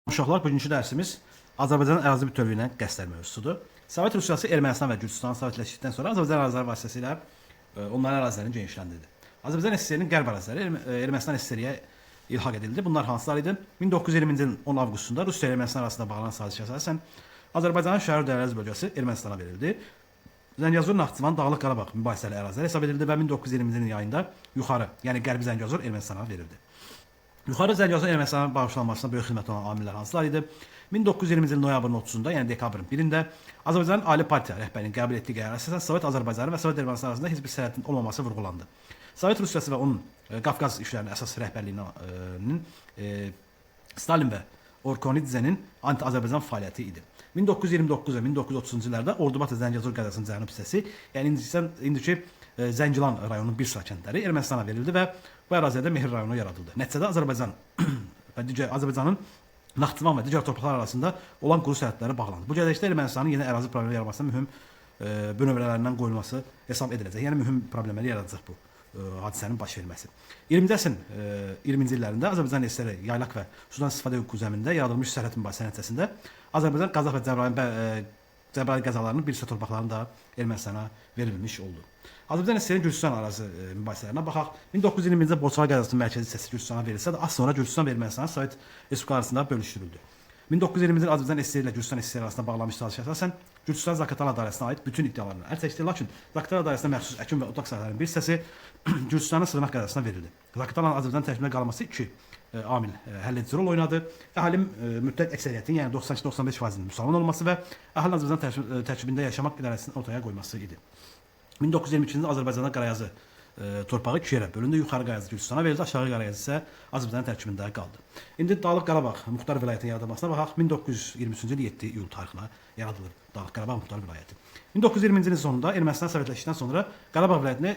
Uşaqlar, bugünkü dərsimiz Azərbaycanın ərazi bütövlüyünə qəsdlər mövzusudur. Sovet Rusiyası Ermənistan və Gürcüstanı sovetləşdikdən sonra Azərbaycan əraziləri vasitəsilə onların ərazilərini genişləndirdi. Azərbaycan SSR-nin qərb əraziləri Ermənistan SSR-yə ilhaq edildi. Bunlar hansılar idi? 1920-ci ilin 10 avqustunda Rusiya ilə Ermənistan arasında bağlanan sazişə əsasən Azərbaycanın Şərqi Dərəz bölgəsi Ermənistana verildi. Zəngəzur, Naxçıvan, Dağlıq Qarabağ mübahisəli ərazilər hesab edildi və 1920-ci ilin yayında yuxarı, yəni Qərbi Zəngəzur Ermənistana verildi. Yuxarı Zəngəzur Ermənistana bağışlanmasına böyük xidmət olan amillər hansılar idi? 1920-ci il noyabrın 30-da, yəni dekabrın 1-də Azərbaycanın Ali Partiya rəhbərliyinin qəbul etdiyi qərara əsasən Sovet Azərbaycanı və Sovet Ermənistan arasında heç bir sərhədin olmaması vurğulandı. Sovet Rusiyası və onun Qafqaz işlərinin əsas rəhbərliyinin Stalin və Orkonidzenin anti-Azərbaycan fəaliyyəti idi. 1929 və 1930-cu illərdə Ordubat və Zəngəzur qəzasının cənub hissəsi, yəni indiki Zəngilan rayonunun bir sıra kəndləri Ermənistana verildi və bu ərazidə Mehri rayonu yaradıldı. Nəticədə Azərbaycan və digər Azərbaycanın Naxçıvan və digər torpaqlar arasında olan quru sərhədləri bağlandı. Bu gələcəkdə Ermənistanın yeni ərazi problemi yaranmasına mühüm bünövrələrindən qoyulması hesab ediləcək. Yəni mühüm problemləri yaradacaq bu hadisənin baş verməsi. 20-ci əsrin 20-ci illərində Azərbaycan SSR yaylaq və sudan istifadə hüququ zəminində yaradılmış sərhəd mübahisəsi nəticəsində Azərbaycan, Qazax və Cəbrayıl qəzalarının bir sıra torpaqlarını da Ermənistana verilmiş oldu. Azərbaycan SSR-nin Gürcüstan ərazi mübahisələrinə baxaq. 1920-ci ildə Borçalı qəzasının mərkəzi hissəsi Gürcüstana verilsə də, az sonra Gürcüstan və Ermənistan Sovet Respublikaları arasında bölüşdürüldü. 1920-ci il Azərbaycan SSR ilə Gürcüstan SSR arasında bağlanmış sazişə əsasən Gürcüstan Zaqatala idarəsinə aid bütün iddialarını əl çəkdi. Lakin Zaqatala idarəsinə məxsus əkin və otlaq sahələrinin bir hissəsi Gürcüstanın Sığınaq qəzasına verildi. Zaqatalanın Azərbaycan tərkibində qalması iki amil həll edici rol oynadı. Əhalinin mütləq əksəriyyətinin, yəni 92-95%-nin müsəlman olması və əhalinin Azərbaycan tərkibində yaşamaq idarəsinin ortaya qoyması idi. 1922-ci ildə Azərbaycanda Qarayazı torpağı iki yerə bölündü. Yuxarı Qarayazı Gürcüstana verildi, aşağı Qarayazı isə Azərbaycanın tərkibində qaldı. İndi Dağlıq Qarabağ Muxtar Vilayətinin yaradılmasına baxaq. 1923-cü il 7 iyul tarixinə yaradılır Dağlıq Qarabağ Muxtar Vilayəti. 1920-ci ilin sonunda Ermənistan sovetləşdikdən sonra Qarabağ vilayətini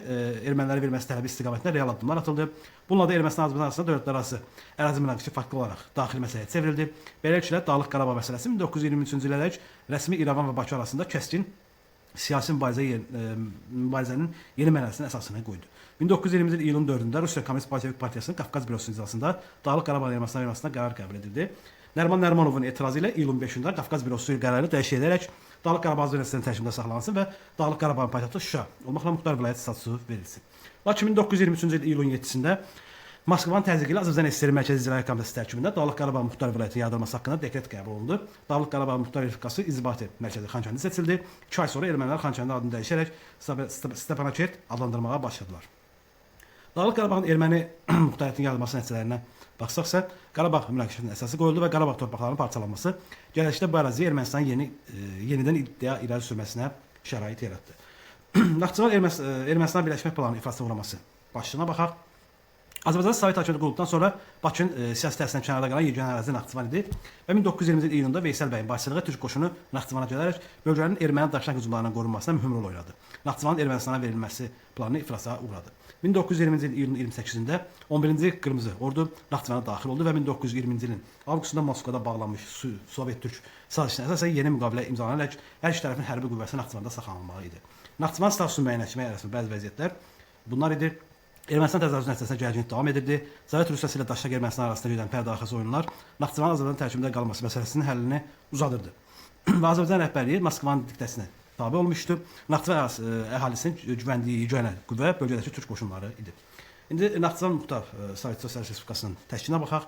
ermənilərə verilməsi tələbi istiqamətində real addımlar atıldı. Bununla da Ermənistan Azərbaycan arasında dövlətlərarası ərazi münaqişəsi faktiki olaraq daxili məsələyə çevrildi. Beləliklə Dağlıq Qarabağ məsələsi 1923-cü ilədək rəsmi İrəvan və Bakı arasında kəskin siyasi mübarizənin yeni mərhələsinin əsasını qoydu. 1920-ci il iyulun 4-də Rusiya Komünist Bolşevik Partiyasının Qafqaz bürosunun iclasında Dağlıq Qarabağ Ermənistana verilməsinə qərar qəbul edildi. Nəriman Nərimanovun etirazı ilə iyulun 5-də Qafqaz bürosu qərarı dəyişik edərək Dağlıq Qarabağ Azərbaycan tərkibində saxlanılsın və Dağlıq Qarabağın paytaxtı Şuşa olmaqla Muxtar vilayət statusu verilsin. Lakin 1923-cü il iyulun 7-sində Moskvanın təzyiqi ilə Azərbaycan SSR Mərkəzi İcraiyyə Komitəsi tərkibində Dağlıq Qarabağ Muxtar Vilayətinin yaradılması haqqında dekret qəbul olundu. Dağlıq Qarabağ Muxtar Respublikası inzibati mərkəzi Xankəndi seçildi. 2 ay sonra ermənilər Xankəndi adını dəyişərək Stepanakert adlandırmağa başladılar. Dağlıq Qarabağın erməni muxtariyyətinin yaradılması nəticələrinə baxsaqsa, Qarabağ münaqişəsinin əsası qoyuldu və Qarabağ torpaqlarının parçalanması gələcəkdə bu əraziyə Ermənistanın yenidən iddia irəli sürməsinə şərait yaratdı. Naxçıvan Ermənistan birləşmək planının iflasına uğraması başlığına baxaq. Azərbaycan Sovet hakimiyyəti qurulduqdan sonra Bakının siyasi təsirindən kənarda qalan yeganə ərazi Naxçıvan idi və 1920-ci il iyununda Veysel bəyin başçılığı türk qoşunu Naxçıvana gələrək bölgənin erməni daşnak hücumlarından qorunmasına mühüm rol oynadı. Naxçıvanın Ermənistana verilməsi planı iflasa uğradı. 1920-ci il iyulun 28-də 11-ci Qırmızı Ordu Naxçıvana daxil oldu və 1920-ci ilin avqustunda Moskvada bağlanmış Sovet-Türk sazişinə əsasən yeni müqavilə imzalanaraq hər iki tərəfin hərbi qüvvəsi Naxçıvanda saxlanılmalı idi. Naxçıvan statusunu müəyyənləşdirmək arasında bəzi vəziyyətlər bunlar idi. Ermənistan təcavüzü nəticəsində gərginlik davam edirdi. Sovet Rusiyası ilə Daşnak Ermənistan arasında gedən pərdəarxası oyunlar Naxçıvanın Azərbaycan tərkibində qalması məsələsinin həllini uzadırdı. Və Azərbaycan rəhbərliyi Moskvanın diktəsinə tabe olmuşdu. Naxçıvan əhalisinin güvəndiyi yeganə qüvvə bölgədəki türk qoşunları idi. İndi Naxçıvan Muxtar Sovet Sosialist Respublikasının təşkilinə baxaq.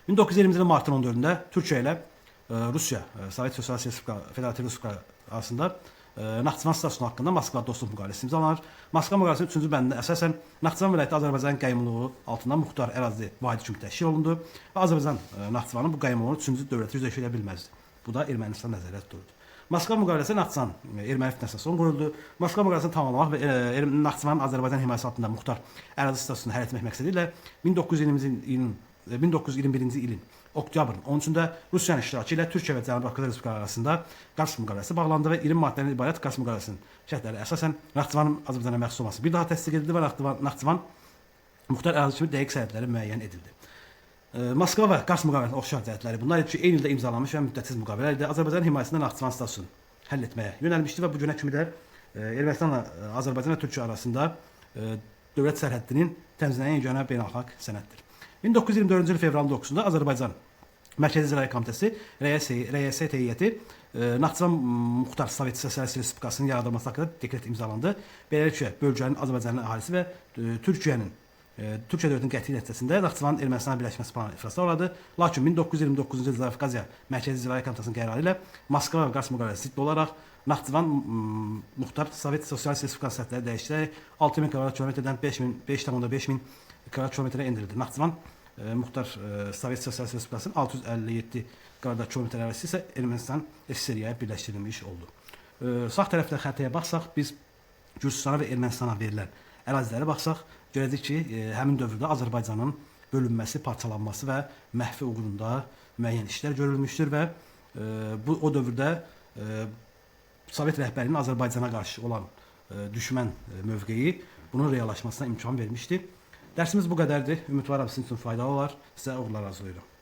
1920-ci ilin martın 14-də Türkiyə ilə Rusiya Sovet Sosialist Respublika Federativ Respublika arasında Naxçıvan statusu haqqında Moskva dostluq müqaviləsi imzalanır. Moskva müqaviləsinin 3-cü bəndində əsasən Naxçıvan vilayəti Azərbaycanın qəyyumluğu altında muxtar ərazi vahidi kimi təşkil olundu və Azərbaycan Naxçıvanın bu qəyyumluğunu 3-cü dövlətə yüzləşə edə bilməzdi. Bu da Ermənistan nəzərdə tutulurdu. Moskva müqaviləsi Naxçıvan erməni fitnəsinə son qoyuldu. Moskva müqaviləsini tamamlamaq və Naxçıvanın Azərbaycan himayəsi altında muxtar ərazi statusunu həll etmək məqsədi ilə 1921-ci ilin oktyabrın 13-də Rusiyanın iştirakı ilə Türkiyə və Cənubi Qafqaz Respublikaları arasında Qars müqaviləsi bağlandı və 20 maddədən ibarət Qars müqaviləsinin şərtləri əsasən Naxçıvanın Azərbaycana məxsus olması bir daha təsdiq edildi və Naxçıvan muxtar ərazi kimi dəqiq sərhədləri müəyyən edildi. Moskva və Qars müqaviləsinin oxşar cəhətləri bunlar idi ki, eyni ildə imzalanmış və müddətsiz müqavilələr idi. Azərbaycanın himayəsində Naxçıvan statusunu həll etməyə yönəlmişdi və bu günə kimi də Ermənistanla Azərbaycan və Türkiyə arasında dövlət sərhəddinin tənzimlənən yeganə beynəlxalq sənəddir. 1924-cü il fevralın 9-da Azərbaycan Mərkəzi İcraiyyə Komitəsi Rəyasət Heyəti Naxçıvan Muxtar Sovet Sosialist Respublikasının yaradılması haqqında dekret imzalandı. Beləliklə, bölgənin Azərbaycanın əhalisi və Türkiyə dövlətinin qətli nəticəsində Naxçıvanın Ermənistana birləşməsi planı iflasa uğradı. Lakin 1929-cu ildə Zafqaziya Mərkəzi İcraiyyə Komitəsinin qərarı ilə Moskva və Qars müqaviləsi zidd olaraq Naxçıvan Muxtar Sovet Sosialist Respublikası sərhədləri dəyişdirərək 6000 kvadrat kilometrdən 5,5 min kvadrat kilometrə endirildi. Naxçıvan Muxtar Sovet Sosialist Respublikasının 657 kvadrat kilometr ərazisi isə Ermənistan SSR-yə birləşdirilmiş oldu. Sağ tərəfdə xəritəyə baxsaq, biz Gürcüstana və Ermənistana verilən ərazilərə baxsaq, görəcəyik ki, həmin dövrdə Azərbaycanın bölünməsi, parçalanması və məhvi uğrunda müəyyən işlər görülmüşdür və bu o dövrdə Sovet rəhbərliyinin Azərbaycana qarşı olan düşmən mövqeyi bunun reallaşmasına imkan vermişdi. Dərsimiz bu qədərdir. Ümidvaram sizin üçün faydalı olar. Sizə uğurlar arzulayıram.